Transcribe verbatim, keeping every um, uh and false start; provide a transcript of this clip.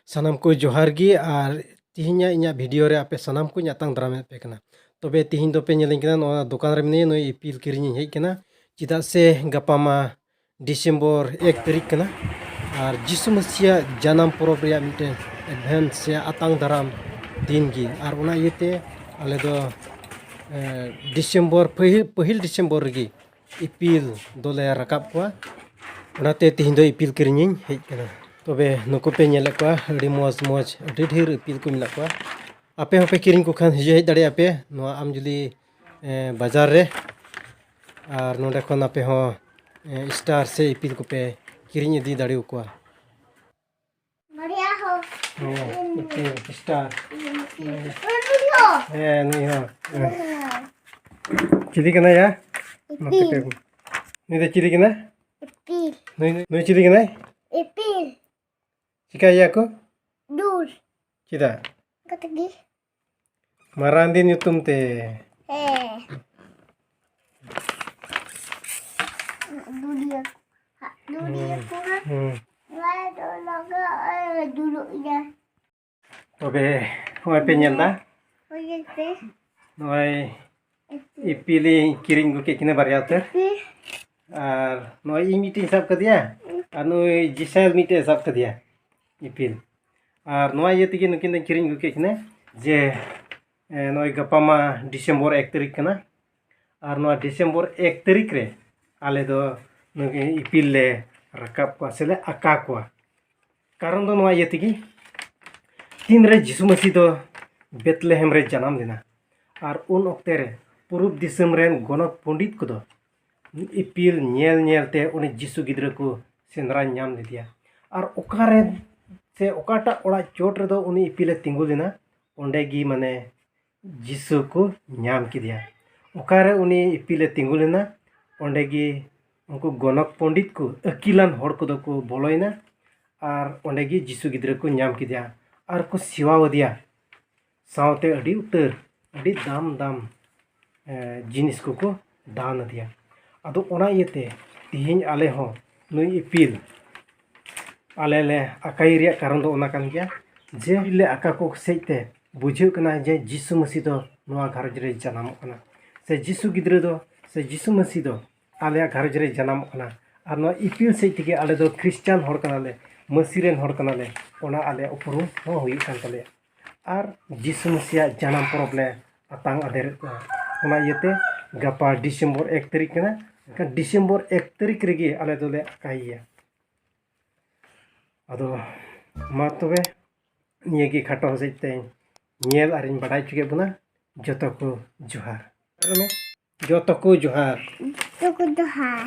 ᱥᱟᱱᱟᱢ ᱠᱚ ᱡᱚᱦᱟᱨ ᱜᱮ, ᱟᱨ ᱛᱤᱦᱤᱧᱟᱜ ᱤᱧᱟᱹᱜ ᱵᱷᱤᱰᱤᱭᱳ ᱨᱮ ᱟᱯᱮ ᱥᱟᱱᱟᱢ ᱠᱚᱧ ᱟᱛᱟᱝ ᱫᱟᱨᱟᱢᱮᱫ ᱯᱮ ᱠᱟᱱᱟ᱾ ᱛᱚᱵᱮ ᱛᱤᱦᱤᱧ ᱫᱚᱯᱮ ᱧᱮᱞᱤᱧ ᱠᱟᱱᱟ, ᱱᱚᱣᱟ ᱫᱚᱠᱟᱱ ᱨᱮ ᱢᱤᱱᱟᱹᱧᱟ, ᱱᱩᱭ ᱤᱯᱤᱞ ᱠᱤᱨᱤᱧᱤᱧ ᱦᱮᱡ ᱠᱟᱱᱟ᱾ ᱪᱮᱫᱟᱜ ᱥᱮ ᱜᱟᱯᱟ ᱢᱟ ᱰᱤᱥᱮᱢᱵᱚᱨ ᱮᱠ ᱛᱟᱹᱨᱤᱠᱷ ᱠᱟᱱᱟ, ᱟᱨ ᱡᱤᱥᱩ ᱢᱟᱹᱥᱤᱭᱟᱜ ᱡᱟᱱᱟᱢ ᱯᱚᱨᱚᱵᱽ ᱨᱮᱭᱟᱜ ᱢᱤᱫᱴᱮᱱ ᱮᱰᱵᱷᱮᱱᱥ ᱥᱮ ᱟᱛᱟᱝ ᱫᱟᱨᱟᱢ ᱫᱤᱱ ᱜᱮ, ᱟᱨ ᱚᱱᱟ ᱤᱭᱟᱹᱛᱮ ᱟᱞᱮ ᱫᱚ, ᱮ, ᱰᱤᱥᱮᱢᱵᱚᱨ, ᱯᱟᱹᱦᱤᱞ, ᱯᱟᱹᱦᱤᱞ ᱰᱤᱥᱮᱢᱵᱚᱨ ᱨᱮᱜᱮ ᱤᱯᱤᱞ ᱫᱚᱞᱮ ᱨᱟᱠᱟᱵ ᱠᱚᱣᱟ᱾ ᱚᱱᱟᱛᱮ ᱛᱤᱦᱤᱧ ᱫᱚ ᱤᱯᱤᱞ ᱠᱤᱨᱤᱧᱤᱧ ᱦᱮᱡ ᱠᱟᱱᱟ᱾ ᱛᱚᱵᱮ ᱱᱩᱠᱩ ᱯᱮ ᱧᱮᱞᱮᱫ ᱠᱚᱣᱟ, ᱟᱹᱰᱤ ᱢᱚᱡᱽ ᱢᱚᱡᱽ, ᱟᱹᱰᱤ ᱰᱷᱮᱨ ᱤᱯᱤᱞ ᱠᱚ ᱢᱮᱱᱟᱜ ᱠᱚᱣᱟ᱾ ᱟᱯᱮ ᱦᱚᱸᱯᱮ ᱠᱤᱨᱤᱧ ᱠᱚ ᱠᱷᱟᱱ ᱦᱤᱡᱩᱜ ᱦᱮᱡ ᱫᱟᱲᱮᱭᱟᱜᱼᱟ ᱯᱮ ᱱᱚᱣᱟ ᱟᱢᱡᱩᱞᱤ, ᱮ, ᱵᱟᱡᱟᱨ ᱨᱮ᱾ ᱟᱨ ᱱᱚᱰᱮ ᱠᱷᱚᱱ ᱟᱯᱮ ᱦᱚᱸ, ᱮ, ᱥᱴᱟᱨ ᱥᱮ ᱤᱯᱤᱞ ᱠᱚᱯᱮ ᱠᱤᱨᱤᱧ ᱤᱫᱤ ᱫᱟᱲᱮᱭᱟᱠᱚᱣᱟ᱾ ᱵᱟᱨᱭᱟ ᱦᱚᱸ᱾ ᱦᱮᱸ, ᱤᱯᱤᱞ, ᱥᱴᱟᱨ᱾ ᱦᱮᱸ, ᱱᱩᱭ ᱦᱚᱸ᱾ ᱦᱮᱸ, ᱱᱩᱭ ᱦᱚᱸ᱾ ᱦᱮᱸ᱾ ᱪᱤᱞᱤ ᱠᱟᱱᱟᱭ ᱭᱟ? ᱤᱯᱤᱞ᱾ ᱱᱩᱭ ᱫᱚ ᱪᱤᱞᱤ ᱠᱟᱱᱟᱭ? ᱤᱯᱤᱞ᱾ ᱱᱩᱭ, ᱱᱩᱭ ᱪᱤᱞᱤ ᱠᱟᱱᱟᱭ? ᱤᱯᱤᱞ᱾ ᱪᱤᱠᱟᱹᱭᱮᱭᱟ ᱠᱚ? ᱫᱩᱞ᱾ ᱪᱮᱫᱟᱜ? ᱚᱱᱠᱟ ᱛᱮᱜᱮ᱾ ᱢᱟᱨᱟᱝ ᱫᱤᱱ ᱧᱩᱛᱩᱢ ᱛᱮ᱾ ᱦᱮᱸ᱾ ᱫᱩᱞᱤᱭᱟ᱾ ᱫᱩᱞᱤᱭᱟ ᱠᱚ᱾ ᱦᱩᱸ᱾ ᱱᱚᱣᱟ ᱫᱚ ᱞᱟᱜᱟ, ᱟᱨ ᱫᱩᱞᱩᱜ ᱮᱭᱟ᱾ ᱛᱚᱵᱮ ᱱᱚᱜᱼᱚᱭ ᱯᱮ ᱧᱮᱞ ᱮᱫᱟ᱾ ᱦᱳᱭ, ᱧᱮᱞ ᱯᱮ᱾ ᱱᱚᱜᱼᱚᱭ ᱤᱯᱤᱞᱤᱧ ᱠᱤᱨᱤᱧ ᱟᱹᱜᱩ ᱠᱮᱫ ᱠᱤᱱᱟᱹ ᱵᱟᱨᱭᱟ ᱩᱛᱟᱹᱨ᱾ ᱤᱯᱤᱞ᱾ ᱟᱨ ᱱᱚᱜᱼᱚᱭ ᱤᱧ ᱢᱤᱫᱴᱮᱱ ᱥᱟᱵ ᱠᱟᱫᱮᱭᱟ, ᱟᱨ ᱱᱩᱭ ᱡᱤᱥᱟᱭᱮᱞ ᱢᱤᱫᱴᱮᱱ ᱥᱟᱵ ᱠᱟᱫᱮᱭᱟ ᱤᱯᱤᱞ᱾ ᱟᱨ ᱱᱚᱣᱟ ᱤᱭᱟᱹ ᱛᱮᱜᱮ ᱱᱩᱠᱤᱱ ᱫᱚᱧ ᱠᱤᱨᱤᱧ ᱟᱹᱜᱩ ᱠᱮᱫ ᱠᱤᱱᱟᱹ ᱡᱮ, ᱮ, ᱱᱚᱜᱼᱚᱭ ᱜᱟᱯᱟ ᱢᱟ ᱰᱤᱥᱮᱢᱵᱚᱨ ᱮᱠ ᱛᱟᱹᱨᱤᱠᱷ ᱠᱟᱱᱟ, ᱟᱨ ᱱᱚᱣᱟ ᱰᱤᱥᱮᱢᱵᱚᱨ ᱮᱠ ᱛᱟᱹᱨᱤᱠᱷ ᱨᱮ ᱟᱞᱮ ᱫᱚ ᱱᱩᱠᱤᱱ ᱤᱯᱤᱞ ᱞᱮ ᱨᱟᱠᱟᱵ ᱠᱚᱣᱟ ᱥᱮᱞᱮ ᱟᱠᱟ ᱠᱚᱣᱟ᱾ ᱠᱟᱨᱚᱱ ᱫᱚ ᱱᱚᱣᱟ ᱤᱭᱟᱹ ᱛᱮᱜᱮ, ᱛᱤᱱᱨᱮ ᱡᱤᱥᱩ ᱢᱟᱹᱥᱤ ᱫᱚ ᱵᱮᱛᱞᱮᱦᱮᱢ ᱨᱮ ᱡᱟᱱᱟᱢ ᱞᱮᱱᱟ, ᱟᱨ ᱩᱱ ᱚᱠᱛᱮ ᱨᱮ ᱯᱩᱨᱩᱵ ᱫᱤᱥᱚᱢ ᱨᱮᱱ ᱜᱚᱱᱚᱠ ᱯᱚᱱᱰᱤᱛ ᱠᱚᱫᱚ ᱤᱯᱤᱞ ᱧᱮᱞ ᱧᱮᱞ ᱛᱮ ᱩᱱᱤ ᱡᱤᱥᱩ ᱜᱤᱫᱽᱨᱟᱹ ᱠᱚ ᱥᱮᱸᱫᱽᱨᱟ ᱧᱟᱢ ᱞᱮᱫᱮᱭᱟ᱾ ᱟᱨ ᱚᱠᱟᱨᱮ ᱥᱮ ᱚᱠᱟᱴᱟᱜ ᱚᱲᱟᱜ ᱪᱚᱴ ᱨᱮᱫᱚ ᱩᱱᱤ ᱤᱯᱤᱞᱮ ᱛᱤᱸᱜᱩ ᱞᱮᱱᱟ, ᱚᱸᱰᱮ ᱜᱮ ᱢᱟᱱᱮ ᱡᱤᱥᱩ ᱠᱚ ᱧᱟᱢ ᱠᱮᱫᱮᱭᱟ᱾ ᱚᱠᱟᱨᱮ ᱩᱱᱤ ᱤᱯᱤᱞᱮ ᱛᱤᱸᱜᱩ ᱞᱮᱱᱟ, ᱚᱸᱰᱮ ᱜᱮ ᱩᱱᱠᱩ ᱜᱚᱱᱚᱠ ᱯᱚᱱᱰᱤᱛ ᱠᱚ, ᱟᱹᱠᱤᱞᱟᱱ ᱦᱚᱲ ᱠᱚᱫᱚ ᱠᱚ ᱵᱚᱞᱚᱭᱮᱱᱟ, ᱟᱨ ᱚᱸᱰᱮ ᱜᱮ ᱡᱤᱥᱩ ᱜᱤᱫᱽᱨᱟᱹ ᱠᱚ ᱧᱟᱢ ᱠᱮᱫᱮᱭᱟ ᱟᱨ ᱠᱚ ᱥᱮᱣᱟ ᱟᱫᱮᱭᱟ᱾ ᱥᱟᱶᱛᱮ ᱟᱹᱰᱤ ᱩᱛᱟᱹᱨ, ᱟᱹᱰᱤ ᱫᱟᱢ ᱫᱟᱢ, ᱮ, ᱡᱤᱱᱤᱥ ᱠᱚᱠᱚ ᱫᱟᱱ ᱟᱫᱮᱭᱟ᱾ ᱟᱫᱚ ᱚᱱᱟ ᱤᱭᱟᱹᱛᱮ ᱛᱮᱦᱮᱧ ᱟᱞᱮ ᱦᱚᱸ ᱱᱩᱭ ᱤᱯᱤᱞ ᱟᱞᱮ ᱞᱮ ᱟᱠᱟᱭ ᱨᱮᱭᱟᱜ ᱠᱟᱨᱚᱱ ᱫᱚ ᱚᱱᱟ ᱠᱟᱱ ᱜᱮᱭᱟ ᱡᱮ ᱞᱮ ᱟᱠᱟ ᱠᱚ ᱥᱮᱡ ᱛᱮ ᱵᱩᱡᱷᱟᱹᱜ ᱠᱟᱱᱟ ᱡᱮ ᱡᱤᱥᱩ ᱢᱟᱹᱥᱤ ᱫᱚ ᱱᱚᱣᱟ ᱜᱷᱟᱨᱚᱸᱡᱽ ᱨᱮ ᱡᱟᱱᱟᱢᱚᱜ ᱠᱟᱱᱟ, ᱥᱮ ᱡᱤᱥᱩ ᱜᱤᱫᱽᱨᱟᱹ ᱫᱚ, ᱥᱮ ᱡᱤᱥᱩ ᱢᱟᱹᱥᱤ ᱫᱚ ᱟᱞᱮᱭᱟᱜ ᱜᱷᱟᱨᱚᱸᱡᱽ ᱨᱮ ᱡᱟᱱᱟᱢᱚᱜ ᱠᱟᱱᱟ᱾ ᱟᱨ ᱱᱚᱣᱟ ᱤᱯᱤᱞ ᱥᱮᱡ ᱛᱮᱜᱮ ᱟᱞᱮ ᱫᱚ ᱠᱷᱨᱤᱥᱴᱟᱱ ᱦᱚᱲ ᱠᱟᱱᱟᱞᱮ, ᱢᱟᱹᱥᱤ ᱨᱮᱱ ᱦᱚᱲ ᱠᱟᱱᱟᱞᱮ, ᱚᱱᱟ ᱟᱞᱮᱭᱟᱜ ᱩᱯᱨᱩᱢ ᱦᱚᱸ ᱦᱩᱭᱩᱜ ᱠᱟᱱ ᱛᱟᱞᱮᱭᱟ᱾ ᱟᱨ ᱡᱤᱥᱩ ᱢᱟᱹᱥᱤᱭᱟᱜ ᱡᱟᱱᱟᱢ ᱯᱚᱨᱚᱵᱽ ᱞᱮ ᱟᱛᱟᱝ ᱟᱫᱮᱨᱮᱫ ᱠᱚᱣᱟ᱾ ᱚᱱᱟ ᱤᱭᱟᱹᱛᱮ ᱜᱟᱯᱟ ᱰᱤᱥᱮᱢᱵᱚᱨ ᱮᱠ ᱛᱟᱹᱨᱤᱠᱷ ᱠᱟᱱᱟ, ᱮᱱᱠᱷᱟᱱ ᱰᱤᱥᱮᱢᱵᱚᱨ ᱮᱠ ᱛᱟᱹᱨᱤᱠᱷ ᱨᱮᱜᱮ ᱟᱞᱮ ᱫᱚᱞᱮ ᱟᱠᱟᱭᱮᱭᱟ᱾ ᱟᱫᱚ ᱢᱟ ᱛᱚᱵᱮ, ᱱᱤᱭᱟᱹ ᱜᱮ ᱠᱷᱟᱴᱚ ᱦᱚᱛᱮᱡ ᱛᱮ ᱧᱮᱞ ᱟᱨᱤᱧ ᱵᱟᱰᱟᱭ ᱦᱚᱪᱚ ᱠᱮᱫ ᱵᱚᱱᱟ᱾ ᱡᱚᱛᱚ ᱠᱚ ᱡᱚᱦᱟᱨ᱾ ᱡᱚᱛᱚ ᱠᱚ ᱡᱚᱦᱟᱨ᱾ ᱡᱚᱛᱚ ᱠᱚ ᱡᱚᱦᱟᱨ᱾